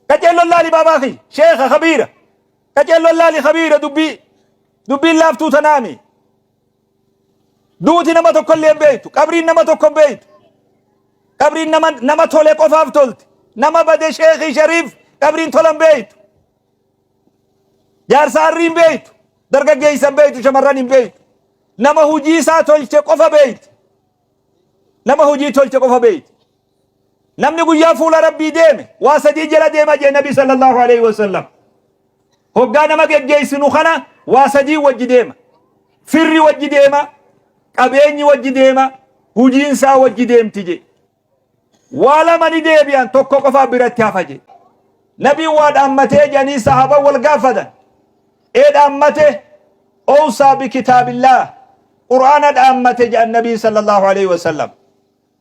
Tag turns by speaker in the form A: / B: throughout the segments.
A: Qaceellon laali baabaa kiyya sheekha kabiira. Qaceellon laali kabiira dubbii dubbiin laaftuu tanaami. Duuti nama tokko illee hin beektu. Qabriin nama tokko hin beektu. Qabriin nama nama tole qofaaf tolti. Nama bade sheekii shariif qabriin tola hin beektu. Jaarsa harrii hin beektu. Dargaggeessa hin beektu. Shamarran hin beektu. Nama hujii isaa tolche qofa beekti. Nama hojii tolche qofa beekti. Namni guyyaa fuula Rabbii deeme waa sadii jala deema jee Nabi sallallahu alaihi wasallam. Hoggaa nama geggeessinu kana waa sadii wajji deema. Firri wajji deema, qabeenyi wajji deema, hujiin isaa wajji deemti jee. Waa lama ni deebi'an tokko qofaa biratti hafa jee. Nabiin waa dhaammatee jedhanii sahaaba wal gaafatan. Ee dhaammate Owsaa bikitaabillaah Qur'aana dhaammate jedhan Nabiin sallallahu alaihi wasallam.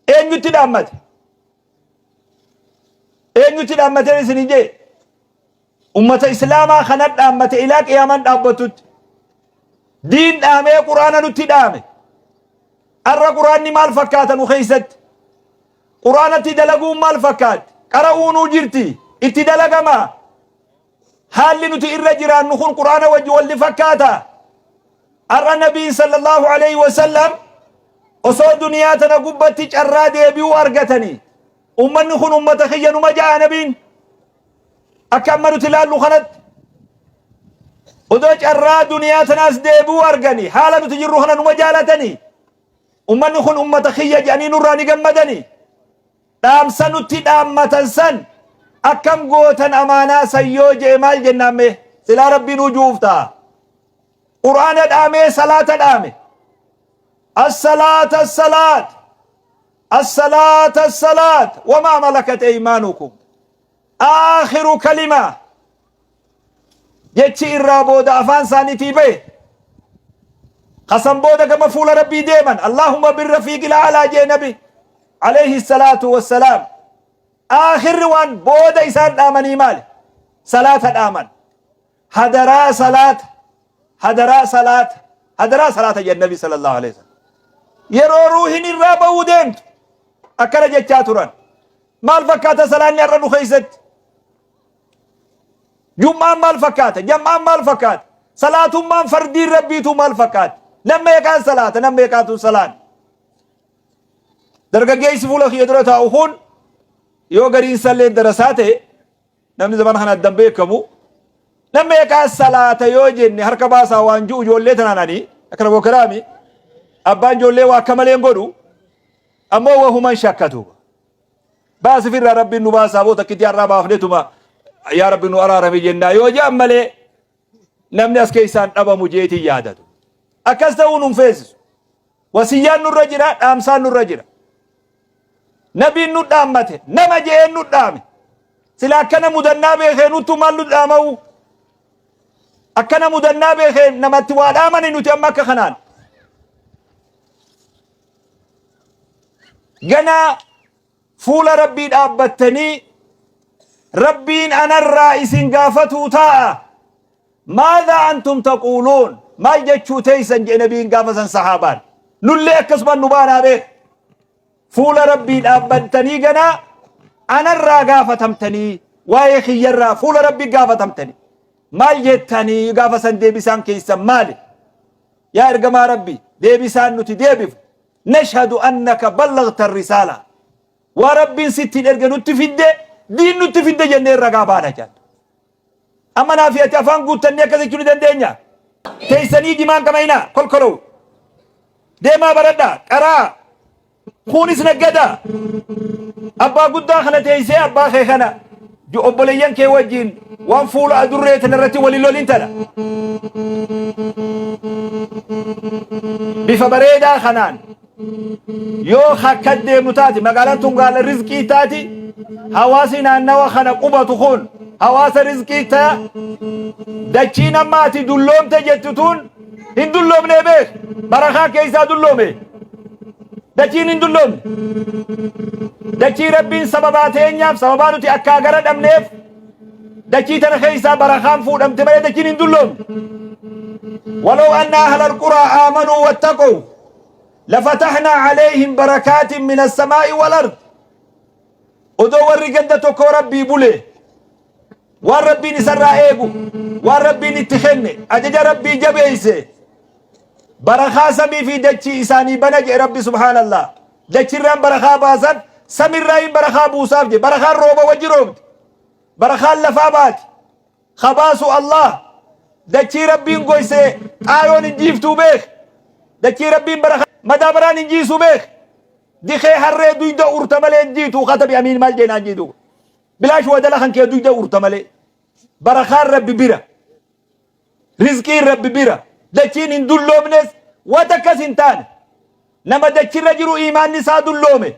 A: Eenyutti dhaammate? Eenyutti dhaammateen isin jee? Ummata Islaamaa kana dhaammate ilaa qiyaamaan dhaabbatutti. Diin dhaamee Qur'aana nutti dhaame. Arra Qur'aanni maal fakkaata nu keessatti? Qur'aanatti dalaguun maal fakkaatti? Qara'uunuu jirti. Itti dalagamaa. Haalli nuti irra jiraannu kun Qur'aana wajji walli fakkaata? Har'a Nabiin sallallahu alaihi wasallam osoo duniyaa tana gubbatti carraa deebi'uu argatanii ummanni kun ummata kiyya numa ja'a Nabiin akka amma nuti ilaallu kanatti odoo carraa duniyaa tanaas deebi'uu arganii haala nuti jirru kana numa jaalatanii ummanni kun ummata kiyya jedhanii nurraa ni gammadanii Dhaamsa nutti dhaammatan san akkam gootan amaanaa san yoo je'e maal jennaan mee? Silaa Rabbii nuu ju'uuf ta'a. Qur'aana dhaamee salaata dhaame. As-salaata as-salaat. As-salaata as-salaat. Wamaa malakat eymaanukum. Aakhiru kalimaa. Jechi irraa booda afaan isaaniitii bahe. Kasan booda gama fuula Rabbii deeman. Allaahumma birrafiiqil a'laa jee nabi. Alayhi salaatu wassalaam. Aakhirri waan booda isaan dhaamanii maali? Salaata dhaaman. Hadaraa salaata. Hadaraa salaata. Hadaraa salaata jedhan nabi sallallahu alayhi wasallam. Yeroo ruuhin irraa ba'uu deemtu akkana jechaa turan. Maal fakkaata salaanni har'a nu keessatti? Jum'aan maal fakkaata? Jam'aan maal fakkaata? Salaatummaan fardiin rabbiitu maal fakkaata? Nam meeqaan salaata? Nam meeqaatu salaan? Dargaggeessi fuula kiyya dura taa'u kun yoo gariin sallee darasaa ta'e namni zamana kana addan beekamu nam meeqaan salaata yoo jenne harka baasaa waan ji'u ijoollee tanaan ani akkana bokaraami abbaan ijoollee waa akka malee hin godhu ammoo wahuman shakkatu. Baasi firraa rabbiin nu baasaa boo takkitti har'aa baafnetuma yaa rabbi nu araarami jennaa yoo jedhan malee namni as keessaan dhabamu jeetiin yaadatu. Akkas ta'uu nun feesisu. Wasiyyaan nurra jira, dhaamsaan nurra jira. Nabiin nu dhaammate, nama je'een nu dhaame. Sila akkana mudannaa beekee nuttu maal nu dhaama'u? Akkana mudannaa beekee namatti waa dhaamani nuti amma akka kanaan. Ganaa fuula Rabbii dhaabbattanii Rabbiin anarraa isin gaafatuu taa'a. Maadhaa antum taquuluun maal jechuu teeysan jedhe nabiin gaafa san sahaabaan. Nullee akkasumaan nu baanaa beek. Fuula Rabbii dhaabbattanii ganaa anarraa gaafatamtanii waa'ee kiyyarraa fuula Rabbii gaafatamtanii. Maal jettanii gaafa san deebisaan keessan maali? Yaa ergamaa Rabbii deebisaan nuti deebifnu nashhadu annaka ballaghta risaala waa Rabbiin sittiin erge nutti fidde diin nutti fidde jennee ragaa baana jedhan. Amma naa fi ati afaan guuttannee akkas jechuu ni dandeenya. Teessanii jimaan qamayinaa kolkolou. Deemaa baradhaa qaraa Kunis naggada. Abbaa guddaa kana teessee abbaa kee kana obboleeyyan kee wajjin waan fuula adurree tana irratti waliin lolin tana. Bifa bareedaa kanaan yoo akka deemnu taate magaalaan tun gaala rizqii taati hawaasni naannawa kana qubatu kun hawaasa rizqii ta'a dachiin amma ati dulloomte jettu tun hin dulloomnee beek barakaa keessaa dulloome. Dachiin hin dulloomne. Dachii Rabbiin sababaa teenyaaf sababaa nuti akkaa gara dhabneef dachii tana keessaa barakaan fuudhamte malee dachiin hin dulloomne. Walaw anna ahlal quraa aamanuu wattaquu lafatahna alayhim barakaatin min as-samaa'i wal ard. Odoo warri ganda tokkoo Rabbii bule. Waan Rabbiin isarraa eegu, waan Rabbiin itti kenne, ajaja Rabbii jabeeyse, barakaa samii fi dachii isaanii bana jedhe Rabbi subhaanallah. Dachirraan barakaa baasan, samirraayin barakaa buusaaf jedhe. Barakaan rooba wajji roobdi. Barakaan lafaa baati. Ka baasu Allah. Dachii Rabbiin goyse xaayoon hin jiiftuu beek. Dachii Rabbiin barakaa madaabaraan hin jiisu beek. Dikee harree duyda urta malee hin jiitu katabi amiin maal jeenaan jiitu. Bilaash wadala kan kee duyda urta malee. Barakaan Rabbi bira. Rizqiin Rabbi bira. Dachiin hin dulloomnes waan akkas hin taane. Nama dachirra jiru imaanni isaa dulloome.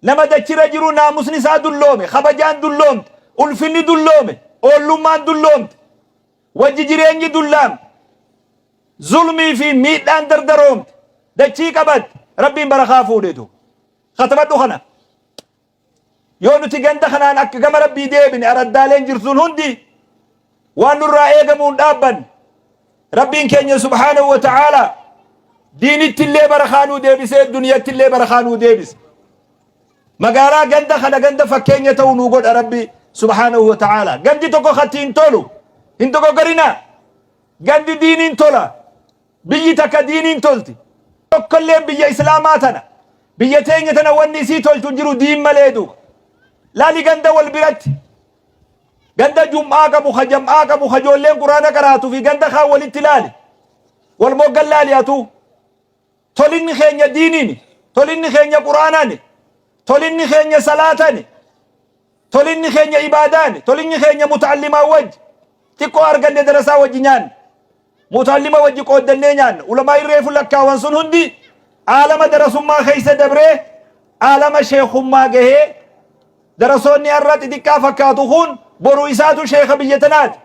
A: Nama dachirra jiru naamusni isaa dulloome, kabajaan dulloomte, ulfinni dulloome, oollummaan dulloomte, wajji jireenyi dullaamte, zulmii fi miidhaan dardaroomte, dachii qabatte, Rabbiin barakaa fuudhetu. Katabadhu kana. Yoo nuti ganda kanaan akka gama Rabbii deebine araddaaleen jirtuun hundi waan nurraa eegamuun dhaabbanne Rabbiin keenya subhaanahu wa ta'aalaa diinitti illee barakaa nuu deebisee duniyatti illee barakaa nuu deebise. Magaalaa ganda kana ganda fakkeenya ta'u nuu godha Rabbi subhaanahu wa ta'aalaa. Gandi tokko katti hin tolu hin dogoggorinaa. Gandi diiniin tola. Biyyi takka diiniin tolti. Tokkolleen biyya Islaamaa tana biyya teenya tana wanni isii tolchu hin jiru diin malee duuba. Laali ganda wal biratti Ganda jum'aa qabu, ka jam'aa qabu, ka ijoolleen quraana qaraatu fi ganda kaan walitti laali. Wal moggan laali atuu. Tolinni keenya diiniini. Tolinni keenya quraanaani. Tolinni keenya salaatani. Tolinni keenya ibaadaani. Tolinni keenya muta'allimaa wajji. Xiqqoo arganne darasaa wajji nyaanne. Muta'allima wajji qooddannee nyaanna. Ulamaa reefu lakkaawan sun hundi aalama darasummaa keessa dabree aalama sheekummaa gahee. Darasoonni har'a xixiqqaa fakkaatu kun boru isaatu sheeka biyya tanaati.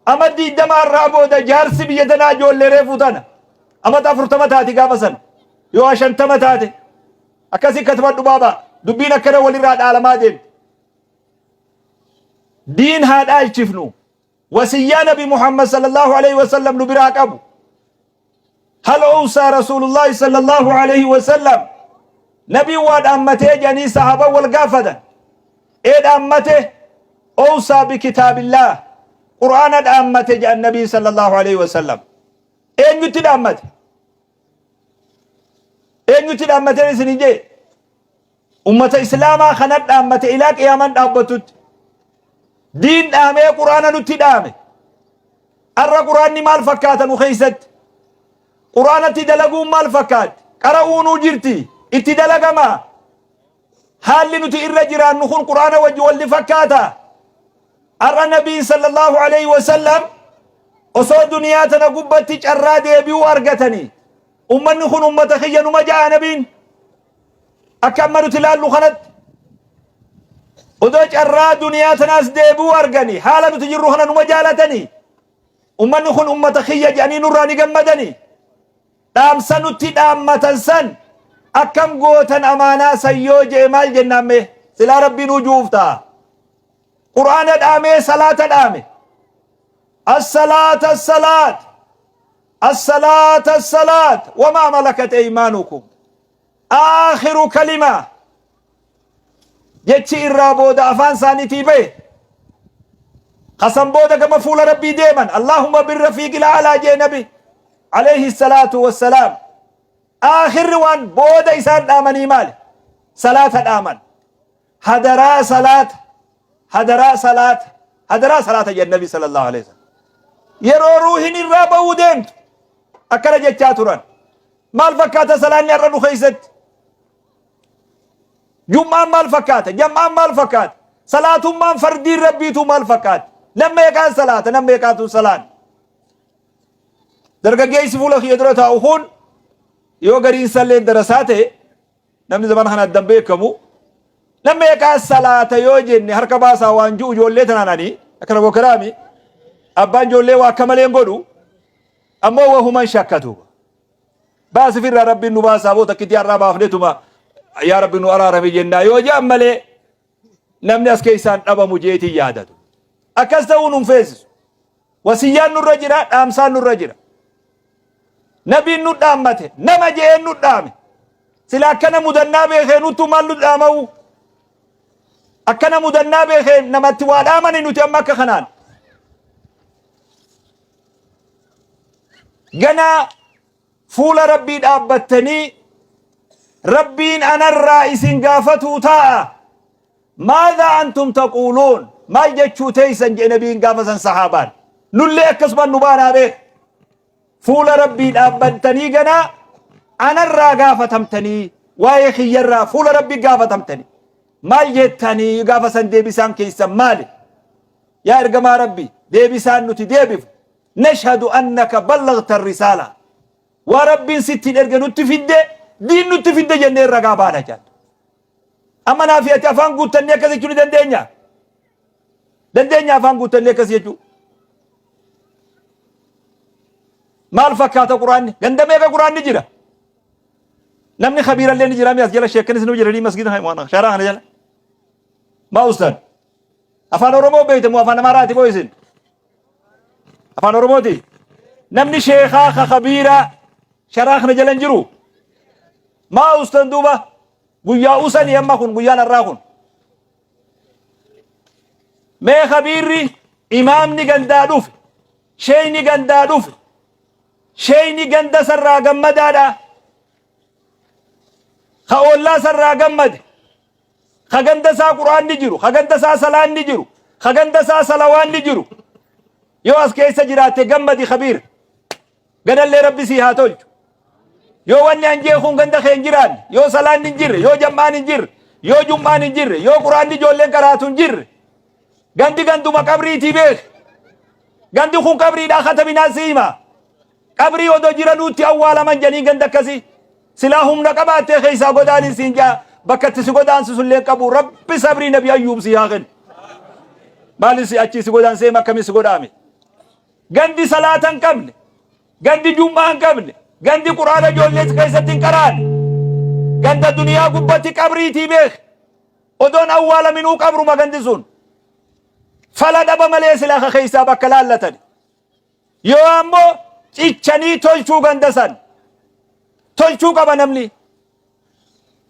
A: Ama 20 har'aa booda jaarsi biyya tanaa ijoollee reefuu tana. Amata 40 taati gaafa sana. Yoo 50 taate. Akkasii katubadhu baabaa. Dubbiin akkana walirraa dhaalamaa deemti. Diin haa dhaalchifnu. Wasiyyaa Nabi Muhammad sallallahu alaihi wasallam nu biraa qabu. Hal owsaa Rasuulullaahi sallallahu alaihi wasallam Nabiin waa dhaammatee jedhanii sahaaba wal gaafatan. Ee dhaammate owsaa bikitaabillaah Qur'aana dhaammate jedhan Nabiin sallallahu alaihi wasallam. Eenyutti dhaammate? Eenyutti dhaammatee isin jee? Ummata Islaamaa kana dhaammate ilaa qiyaamaan dhaabbatutti. Diin dhaamee Qur'aana nutti dhaame. Arra Qur'aanni maal fakkaata nu keessatti? Qur'aanatti dalaguun maal fakkaatti? Qara'uunuu jirti. Itti dalagamaa. Haalli nuti irra jiraannu kun Qur'aana wajji walli fakkaata. Arra Nabiin sallallahu alaihi wasallam osoo duniyaa tana gubbatti carraa deebi'uu argatanii ummanni kun ummata kiyya numa ja'a Nabiin. Akka amma nuti ilaallu kanatti odoo carraa duniyaa tanaas deebi'uu arganii haala nuti jirru kana numa jaalatanii ummanni kun ummata kiyya jedhanii nurraa ni gammadanii dhaamsa nutti dhaammatan san akkam gootan amaanaa san yoo je'e maal jennaan mee silaa rabbiin hujuuf ta'a. Qur'aana dhaamee salaata dhaame. As-salaata as-salaat. As-salaata as-salaat. Wamaa malakat eymaanukum. Aakhiru kalimaa. Jechi irraa booda afaan isaaniitii bahe. Kasan booda gama fuula Rabbii deeman. Allahumma birrafiiqil a'laa jee nabi. Alayhi salaatu wassalaam. Aakhirri waan booda isaan dhaamanii maali? Salaata dhaaman. Hadaraa salaata. Hadaraa salaata. Hadaraa salaata jedhan nabi sallallahu alaihi wasallam. Yeroo ruuhin irraa ba'uu deemtu akkana jechaa turan. Maal fakkaata salaanni har'a nu keessatti? Jum'aan maal fakkaata? Jam'aan maal fakkaata? Salaatummaan fardiin rabbiitu maal fakkaata? Nam meeqaan salaata? Nam meeqaatu salaan? Dargaggeessi fuula kiyya dura taa'u kun yoo gariin salleen darasaa ta'e namni zaman kana addan beekamu nam meeqaan salaata yoo jenne harka baasaa waan ji'u ijoollee tanaan ani akkana bokaraami abbaan ijoollee waa akka malee hin godhu ammoo wahuman shakkatu. Baasi firraa rabbiin nu baasaa boo takkitti har'aa baafnetuma yaa rabbi nu araarami jennaa yoo jedhan malee namni as keessaan dhabamu jeetiin yaadatu. Akkas ta'uu nun feesisu. Wasiyyaan nurra jira, dhaamsaan nurra jira. Nabiin nu dhaammate, nama je'een nu dhaame. Sila akkana mudannaa beekee nuttu maal nu dhaama'u? Akkana mudannaa beekee namatti waa dhaamani nuti amma akka kanaan. Ganaa fuula Rabbii dhaabbattanii Rabbiin anarraa isin gaafatuu taa'a. Maadhaa antum taquuluun maal jechuu teeysan jedhe nabiin gaafa san sahaabaan. Nullee akkasumaan nu baanaa beek. Fuula Rabbii dhaabbattanii ganaa anarraa gaafatamtanii waa'ee kiyyarraa fuula Rabbii gaafatamtanii. Maal jettanii gaafa san deebisaan keessan maali? Yaa ergamaa Rabbii deebisaan nuti deebifnu nashhadu annaka ballagta risaala waa Rabbiin sittiin erge nutti fidde diin nutti fidde jennee ragaa baana jedhan. Amma naa fi ati afaan guuttannee akkas jechuu ni dandeenya? Dandeenya afaan guuttannee akkas jechuu? Maal fakkaata quraanni? Ganda meeqa quraanni jira? Namni kabiirallee ni jira mi as jala sheekkanis ni jiranii masgiida sharaa kana jala. Maa ustaan? Afaan Oromoo beekte moo afaan Amaaraati moo isin? Afaan Oromooti. Namni sheekaa ka kabiiraa sharaa kana jala hin jiru. Maa ustan duuba guyyaa usanii amma kun guyyaan har'aa kun. Mee kabiirri imaamni gandaa dhufe sheeyni gandaa dhufe sheeyni ganda sarraa gammadaadha. Ka oollaa sarraa gammade. Ka ganda isaa quraanni jiru, ka ganda isaa salaanni jiru, ka ganda isaa salawaanni jiru. Yoo as keessa jiraatte gammadi kabiir. Ganallee rabbi sii haa tolchu. Yoo wanni an jee kun ganda kee hin jiraanne, yoo salaanni hin jirre, yoo jam'aan hin jirre, yoo jum'aan hin jirre, yoo quraanni ijoolleen qaraatu hin jirre, gandi ganduma qabriitii beek. Gandi kun qabriidhaa katabinaa si hima. Qabrii odoo jiranuutti awwaalaman jedhanii ganda akkasii. Silaa humna qabaattee keessaa godaanin siin jaa bakka itti si godaansisu illee qabu rabbi sabrii nabi ayyuub si haa kennu. Maali si achii si godaansee akkamii si godhaame. Gandi salaata hin qabne, gandi jum'aa hin qabne, gandi quraana ijoollee keessatti hin qaraane, ganda duniyaa gubbatti qabriitii beek. Odoon awwaalaminuu qabruma gandi sun. Fala dhaba malee silaa ka keessaa bakka laallatani. Yoo ammoo cichanii tolchuu ganda san tolchuu qaba namni.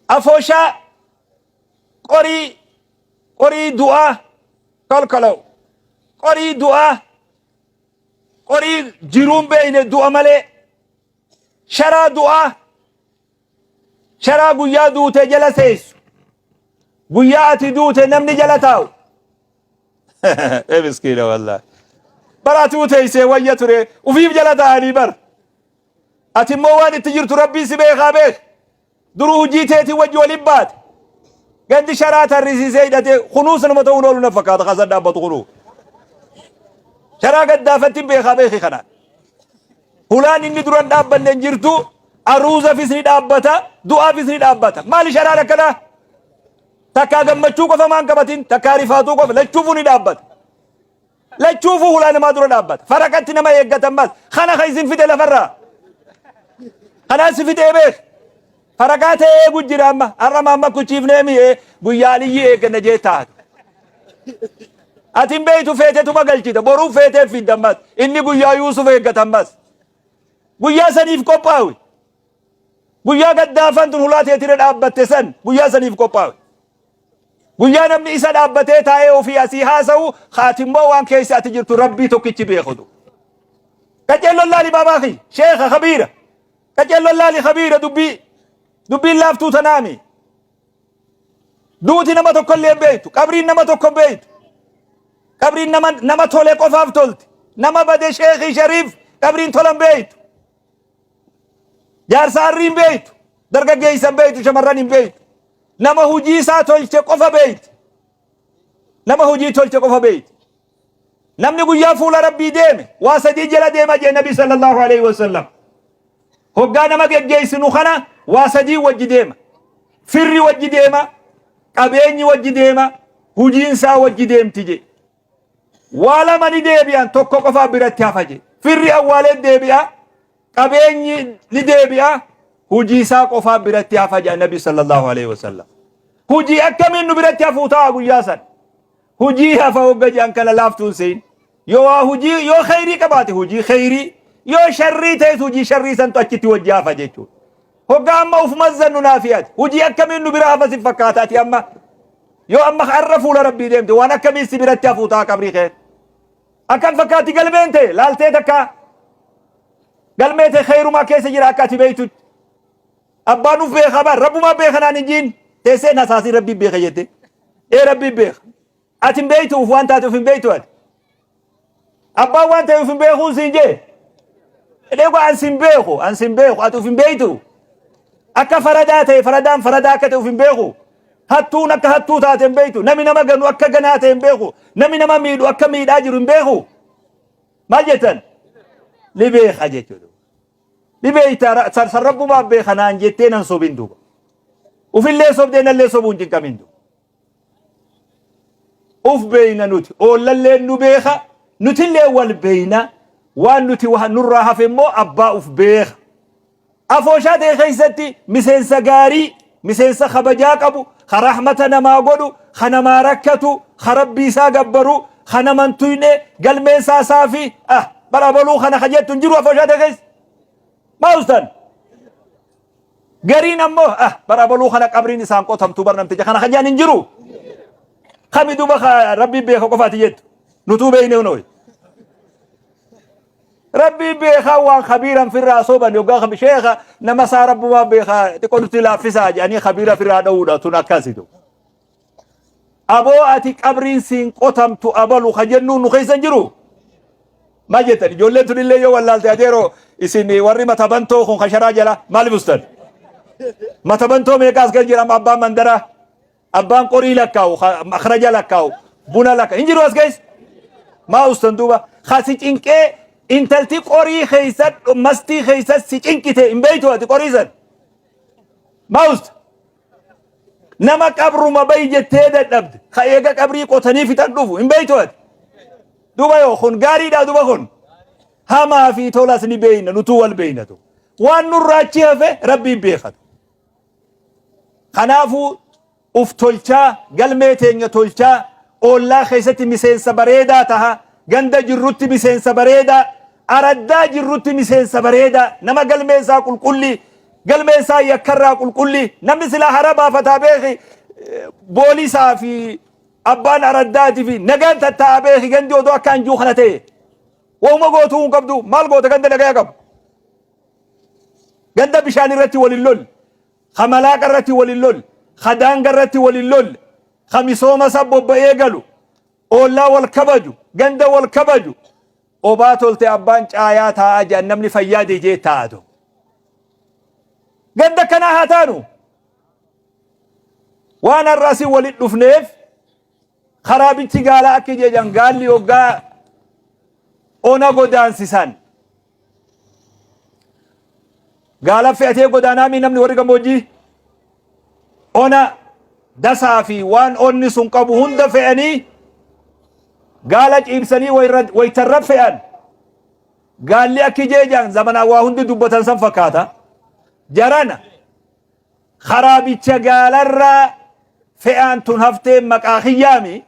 A: Afooshaa qorii qorii du'aa kolkoloo qorii du'aa qorii jiruun beeyne du'a malee sharaa du'aa sharaa guyyaa duute jala seessu guyyaa ati duute namni jala taa'u ee miskiina wallaahi bara atuu teessee wayya ture ufiif jala taa'anii bar ati immoo waan itti jirtu rabbiin si beekaa beek Duruu hujii teetii wajji walin baate. Gandi sharaa tarrisiisee hidhatee kunuu sanuma ta'uun oolu na fakkaata kasan dhaabbatu kunuu. Sharaa gaddaafatti hin beekaa beeki kanaan. Hulaan inni duran dhaabbanne hin jirtu aruuzafis ni dhaabbata du'aafis ni dhaabbata. Maali sharaan akkanaa? Takkaa gammachuu qofa maan qabatin takkaa rifaatuu qofa lachuufuu ni dhaabbata. Lachuufuu hulaa namaa dura dhaabbata. Faraqatti nama eeggatan bas. Kana kan isin fide lafarraa. Kanaa si fidee beek. Faraqaa ta'ee eegu jira amma. Har'a maamma kuchiifnee mi'ee guyyaa aliyyi eegganna jee taate. Ati hin beektu feetetuma galchita. Boruu feetee fidda ammas. Inni guyyaa Yuusuf eeggata ammas. Guyyaa saniif qophaawi. Guyyaa gaddaafan tun hulaa teetira dhaabbatte san guyyaa saniif qophaawi. Guyyaa namni isa dhaabbatee taa'ee ofii asii haasa'u haati immoo waan keessa ati jirtu rabbii tokkichi beekutu. Qaceellon laali baabaa kiyya sheekha kabiira. Qaceellon laali kabiira dubbii dubbiin laaftuu tanaami. Duuti nama tokko illee hin beektu qabriin nama tokko hin beektu. Qabriin nama nama tole qofaaf tolti. Nama bade sheekii shariif qabriin tola hin beektu. Jaarsa harrii hin beektu. Dargaggeessa hin beektu shamarran hin beektu. Nama hujii isaa tolche qofa beeyti. Nama hujii tolche qofa beeyti. Namni guyyaa fuula Rabbii deeme waa sadii jala deema jee Nabi sallallahu alaihi wasallam. Hoggaa nama geggeessinu kana waa sadii wajji deema. Firri wajji deema, qabeenyi wajji deema, hujiin isaa wajji deemti jee. Waa lama ni deebi'an tokko qofaa biratti hafa jee. Firri awwaalee deebi'a, qabeenyi ni deebi'a hujii isaa qofaa biratti hafa jedha nabi sallallahu alaihi wasallam. Hujii akkamiin nu biratti hafuu ta'a guyyaa san. Hujii hafa hogga jedhan kana laaftuun sein. Yoo waa hujii yoo kheyrii qabaate hujii kheyrii yoo sharrii ta'es hujii sharrii santu achitti wajji hafa jechuudha. Hoggaa amma uf mazzannu naafi ati hujii akkamiin nu bira hafa si fakkaata ati amma. Yoo amma har'a fuula Rabbii deemte waan akkamii si biratti hafuu ta'a qabrii kee? Akkam fakkaatti galmeen tee laaltee takka galmee tee kheyrumaa keessa jira akka ati beeytutti. Abbaan uf beeka bar rabbumaa beeka naan hin jiin teessee nasaasii rabbii beeka jette. Ee rabbii beeka. Ati hin beeytu uf waan taate uf hin beeytu ati. Abbaan waan ta'e uf hin beekuun siin jee. Edeego an sin beeku an sin beeku ati uf hin beeytu. Akka faradaa ta'e faradaan faradaa akka ta'e uf hin beeku. Hattuun akka hattuu taate hin beektu. Nami nama ganu akka ganaa ta'e hin beeku. Nami nama miidhu akka miidhaa jiru hin beeku. Maal jettan? Ni beeka jechuudha. Ni beekta san rabbumaa beeka naan jettee nan sobin duuba. Ufillee sobdee nallee sobuu hin cinqamin duuba. Uf beeyna nuti. Oollallee nu beeka. Nutillee wal beeyna. Waan nuti nurraa hafe immoo abbaa uf beeka. Afooshaa ta'e keessatti miseensa gaarii, miseensa kabajaa qabu, ka rahmata namaa godhu, ka namaa rakkatu, ka rabbii isaa gabbaru, ka nama hin tuyne, galmeen isaa saafi, ah, bara abaluu kana ka jettu hin jiru afooshaa ta'e keessa. Maa ustan? Gariin ammoo, ah, bara abaluu kana qabriin isaan qotamtu bar namticha kana ka jedhan hin jiru. Kami duba ka rabbii beeka qofaati jettu. Nutuu beekne hunooyi. Rabbii beekaa waan kabiiran firraa soban yoggaa kabi sheekha nama isaa rabbumaa beekaa xiqqoo nutti laaffisaa jedhanii kabiira firraa dha'uudha tun akkasitu. Aboo ati qabriin siin qotamtu abalu ka jennuun nu keessa hin jiru. Maal jettan ijoolleen tun illee yoo wallaalte adeeroo isin warri mata bantoo kun kasharaa jala maal bustan? Mata bantoo meeqaas kan jedhama abbaan mandaraa? Abbaan qorii lakkaa'u, makhraja lakkaa'u, buna lakkaa'u. Hin jiru as keessa. Maa ustan duuba. Ka si cinqee intalti qorii keessa mastii keessa si cinqite hin beektu ati qorii san. Maa usta. Nama qabruma bayi jettee dadhabde. Ka eega qabrii qotanii fixan dhufu hin beektu ati. Duuba yoo kun gaariidha duuba kun. Hamaa fi tolas ni beeyna nutuu wal beeynatu. Waan nurraa achi hafe rabbiin beekatu. Kanaafuu uf tolchaa, galmee teenya tolchaa, oollaa keessatti miseensa bareedaa taha, ganda jirrutti miseensa bareedaa, araddaa jirrutti miseensa bareedaa, nama galmeen isaa qulqullii, galmeen isaa yakkarraa qulqullii, namni silaa hara baafataa beeki, boolisaa fi abbaan araddaatii fi nagaan tattaa'a beeki gandi odoo akka anjuu kana ta'e. Wauma gootuu hin qabdu maal goota ganda nagaya qabu. Ganda bishaan irratti wal hin lolle, ka malaaqa irratti wal hin lolle, ka daanga irratti wal hin lolle, ka misooma isaa bobba'ee galu, oollaa wal kabaju, ganda wal kabaju, obaa tolte abbaan caayaa taa'aa jedhan namni fayyaa deejee taa'atu. Ganda kanaa haa taanu. Waan har'a asii walitti dhufneef karaa bichi gaalaa akka jedhan gaalli hoggaa ona godaansisan. Gaala fe'atee godaanaamii namni warri gammoojjii ona dasaa fi waan onni sun qabu hunda fe'anii gaala ciibsanii waytarra fe'an. Gaalli akki jeejaan zamanaa waa hundi dubbatan san fakkaata. Jarana karaabicha gaalarraa fe'aan tun haftee maqaa kiyyaami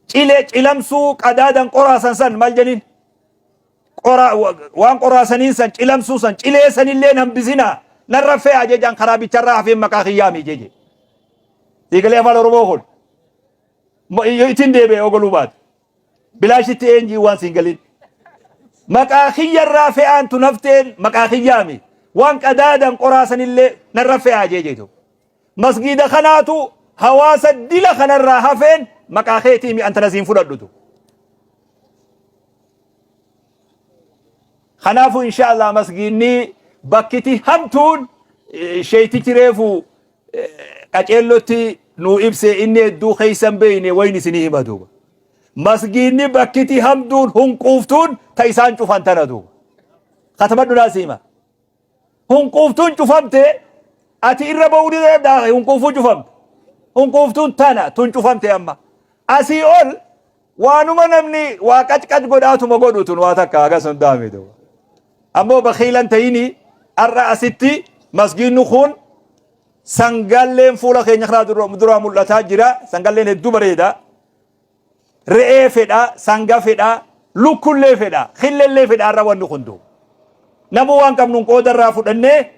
A: cile cilamsuu qadaadan qoraasan san maal jedhin qora waan qoraasaniin san cilamsuu san cilee sanillee hambisinaa narra fe'aa jechaan karaabicharraa hafeen maqaa kiyyaami jeje. Siigalee afaan Oromoo kun ittiin deebi'e ogoluu baate. Bilaashitti eenjii waan siin galin. Maqaa kiyyarraa fe'aan tun hafteen maqaa kiyyaami. Waan qadaadan qoraasanillee narra fe'aa jee jeetu. Masgiida kanaatu hawaasa dila kanarraa hafeen maqaa keetii mi'an tana siin fudhadhutu. Kanaafuu insha Allah masgiinni bakkiti hamtuun sheeytichi reefu qaceellotti nuu ibse inni hedduu keessa hin beeyne wayin isinii hima duuba. Masgiinni bakkiti hamtuun hunquuftuun ta isaan cufan tana duuba. Katamadhu naa si hima. Hunquuftuun cufamte ati irra ba'uu ni danda'a hunquufuu cufamte. Hunquuftuun tana tun cufamte amma. Asii ol waanuma namni waa qacqac godhaatuma godhu tun waa takka hagas hundaa miti. Ammoo bakiilan ta'ini har'a asitti masgiinni kun sangaalleen fuula keenya kanaa duraa mul'ataa jira. Sangaalleen hedduu bareeda. Re'ee fedha, sanga fedha, lukkullee fedha, killellee fedha har'a wanni kun duuba. Namuu waan qabnuun qooda irraa fudhannee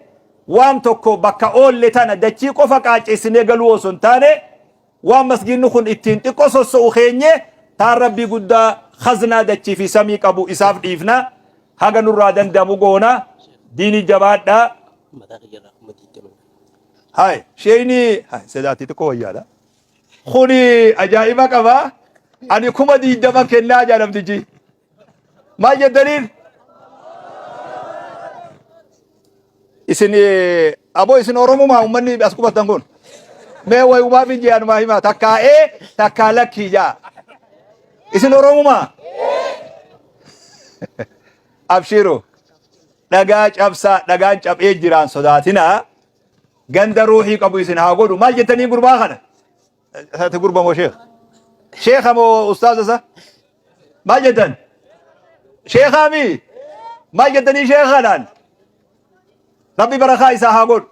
A: waan tokko bakka oolle tana dachii qofa qaaccessinee galuu osoo hin taane Waan masgiidni kun ittiin xiqqoo sosso'u keenye taan Rabbii guddaa khaznaa dachii fi samii qabu isaaf dhiifna. Haga nurraa danda'amu goona. Diinii jabaadhaa.
B: Mataa kiyyarraa 20,000.
A: Hay, sheeyni hay, sedaatii xiqqoo wayyaadha. Kuni ajaa'iba qaba. Ani 20,000 kennaa jaa namtichi. Maal jettaniin? Isin aboo isin Oromumaa uummanni as qubattan kun. Mee wayumaaf hin jee'anumaa himaa takkaa ee takkaa lakkii jaa. Isin Oromumaa? Abshiru dhagaa cabsaa dhagaan caphee jiraan sodaatinaa ganda ruuhii qabu isin haa godhu maal jettanii gurbaa kana? Ati gurba moo sheekha? Sheekha moo ustaaza isa? Maal jettan? Sheekhaa mi? Maal jettanii sheekha kanaan? Rabbi barakaa isaa haa godhu.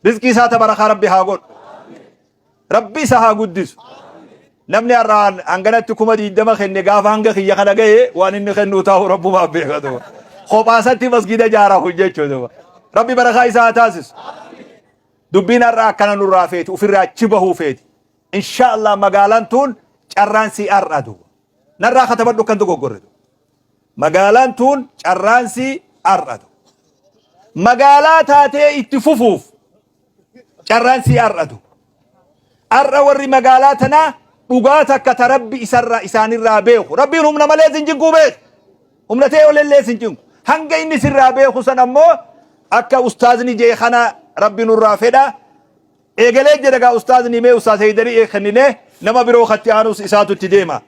A: Rizqii isaa ta barakaa Rabbi haa godhu. Rabbi isa haa guddisu. Namni har'aan hanganatti 20,000 kenne gaafa hanga kiyya kana gahe waan inni kennuu taa'u Rabbumaaf beeka duuba. Kophaasatti masgiida ijaaraa hojjechuudha. Rabbi barakaa isaa haa taasisu. Dubbiin har'a akkana nurraa feeti ufirraa achi bahuu feeti. Insha Allah magaalaan tuun carraan sii har'a duuba. Narraa katabadhu akkan dogoggorre duuba. Magaalaan tuun carraan sii har'a duuba. Magaalaa taatee itti fufuuf carraan sii har'a duuba. Har'a warri magaalaa tanaa dhugaa takka ta Rabbi isarraa isaanirraa beeku. Rabbiin humna malee sin cinquu beeku. Humna ta'e olellee sin cinqu. Hanga inni sirraa beeku san ammoo akka ustaazni jee kana Rabbi nurraa fedha. Eegalee jedha gaa ustaazni mee ustaaz Heydarii kenninee nama biroo katti aanus isaatu itti deema.